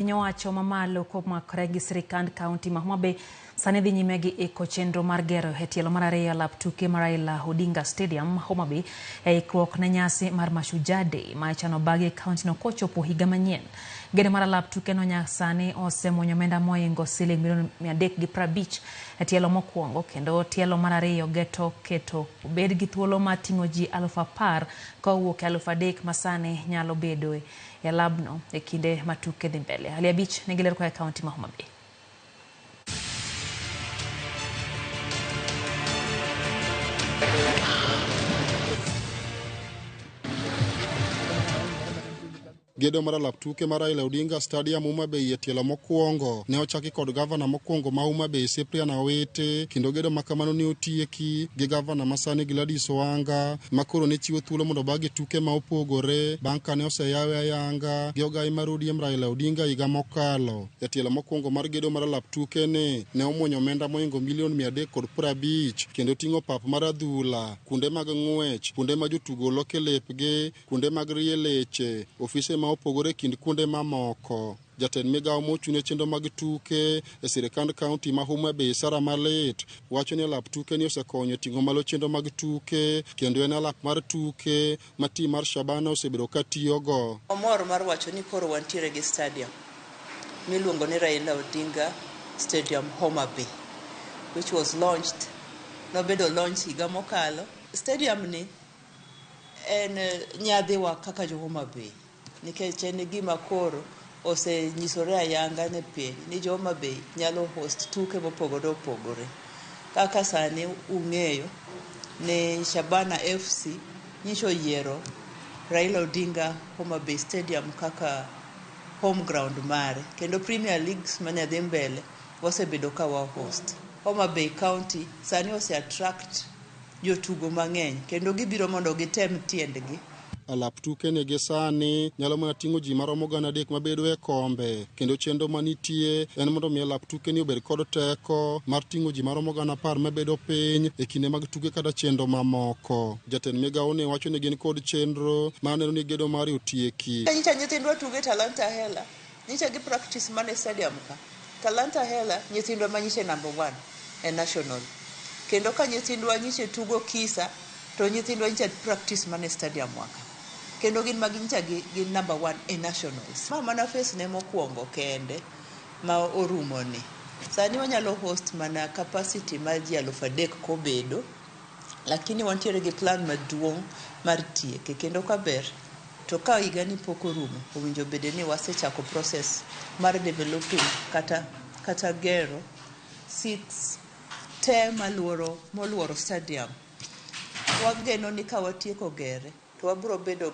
Piny owacho mamalo komakore gi sirikand kaunti ma Homa Bay sani dhi nyime gi iko chenro mar gero e tielo mar ariyo lap tuke mar Raila Odinga Stadium, Homa Bay e ikruok ne nyasi mar Mashujaa Day ma ichano bagi e kauntino kochopo higa manyien. Gedo mar alap tuke no nyaka sani osemuonyo omenda moingo siling milion 350 e tielo mokwongo kendo tielo mar ariyo geto keto obed gi thuolo mar ting'o ji 10,000 ka owuok e 3,000 ma sani nyalo bedoe e labno e kinde ma tuke dhi mbele. Ali Abich nigi ler koa e kaunti ma Homa Bay. Gedo mar alap tuke mar Raila Odinga Stadium Homa Bay e tielo mokwongo ne ochaki kod gavana mokwongo ma Homa Bay Cyprian Awiti kendo gedo ma kamano ne otieki gi gavana masani Gladys Wanga ma koro ne chiwo thuolo mondo obagi tuke ma opogore bang' kane oseyawe ayanga gi ogai mar ODM Raila Odinga higa mokalo. E tielo mokwongo mar gedo mar alap tuke ni ne omuonyo omenda mohingo milion 350 kendo ting'o pap mar adhula, kuonde mag ng'wech, kuonde ma jotugo loke lepgi, kuonde mag rie leche, ofise ma opogore e kind kuonde mamoko. Jatend migawo mochung' ne chenro mag tuke e sirikand kaunti ma Homa Bay Sarah Malit wacho ni alap tuke ni osekonyo e ting'o malo chenro mag tuke kendo en alap mar tuke ma tim mar Shabana osebedo ka tiyogo. Wamor mar wacho ni koro wantiere gi stadium miluongo ni Raila Odinga Stadium Homa Bay which was launched nobedo launch higa mokalo. Stadium ni en nyadhiwa kaka jo Homa Bay nikech en gima koro osenyisore ayanga ne piny ni jo Homa Bay nyalo host tuke mopogore opogore. Kaka sani ung'eyo ni Shabana FC nyicho oyiero Raila Odinga Homa Bay Stadium kaka home ground mare kendo Premier Leagues mane dhi mbele wasebedo ka wa host. Homa Bay County sani ose attract jotugo mang'eny kendo gibiro mondo gitem tiendgi. Alap tuke ni gi sani nyalo mana ting'o ji maromo 3,000 mabedo e kombe kendo chenro manitie en mondo mi alap tuke ni obed kod teko mar ting'o ji maromo 10,000 mabedo piny e kinde mag tuke kata chenro mamoko. Jatend migawo ni wacho ni gin kod chenro mar neno ni gedo mare otieki. Nyicha nyithindwa tuge Talanta Hela, nyicha gi practice mana e stadium ka. Talanta Hela nyithindwa ma nyiche number 1 e national. Kendo ka nyithindwa nyiche tugo Kisa to nyithindwa nyicha practice mana e stadium wa ka. Kendo gin mag nyicha gin number 1 e nationals. Ma mana phase ne mokwongo kende ma orumo ni. Sani wanyalo host mana capacity mar ji 3,000 kobedo, lakini wantiere gi plan maduong' mar tieke kendo kaber to ka higa ni pok orumo owinjo bede ni wasechako process mar developing kata gero seats te moluoro stadium. Wageno ni ka watieko gere to wabiro bedo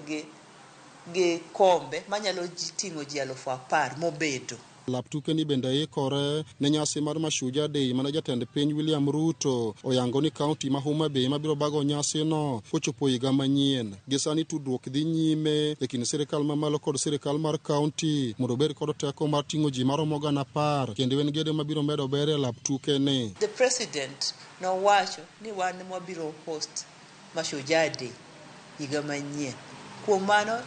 gi kombe manyalo ting'o ji 10,000 mobedo. Lap tuke ni bende ikore ne nyasi mar Mashujaa Day mane jatend piny William Ruto oyango ni kaunti ma Homa Bay mabiro bago nyasino kochopo higa manyien. Gi sani tudruok dhi nyime e kind sirikal mamalo kod sirikal mar kaunti mondo obed kod teko mar ting'o ji maromo 10,000 kendo en gedo mabiro medo ber e lap tuke ni. The president nowacho ni wan mwabiro host Mashujaa Day higa manyien. Kuom mano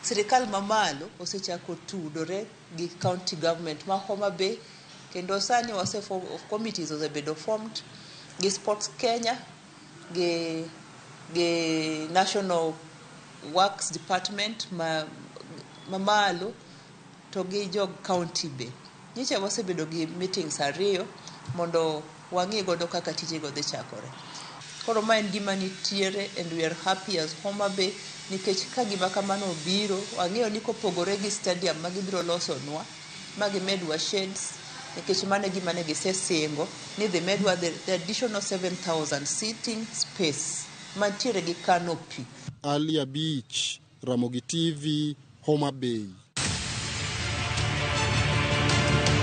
sirikal mamalo osechako tudore gi county government ma Homa Bay kendo sani wase form committees osebedo formed gi Sports Kenya gi National Works Department mamalo to gi jog county be. Nyicha wasebedo gi meetings 2 mondo wang'i godo kaka tijego dhi chakore. Koro ma en gima nitiere and we are happy as Homa Bay nikech ka gima kamano obiro wang'eyo ni kopogore gi stadium ma gibiro losonwa ma gimedwa shades nikech mano e gima ne gisesingo ni dhi medwa the additional 7,000 seating space mantiere gi canopy. Ali Abich, Ramogi TV, Homa Bay.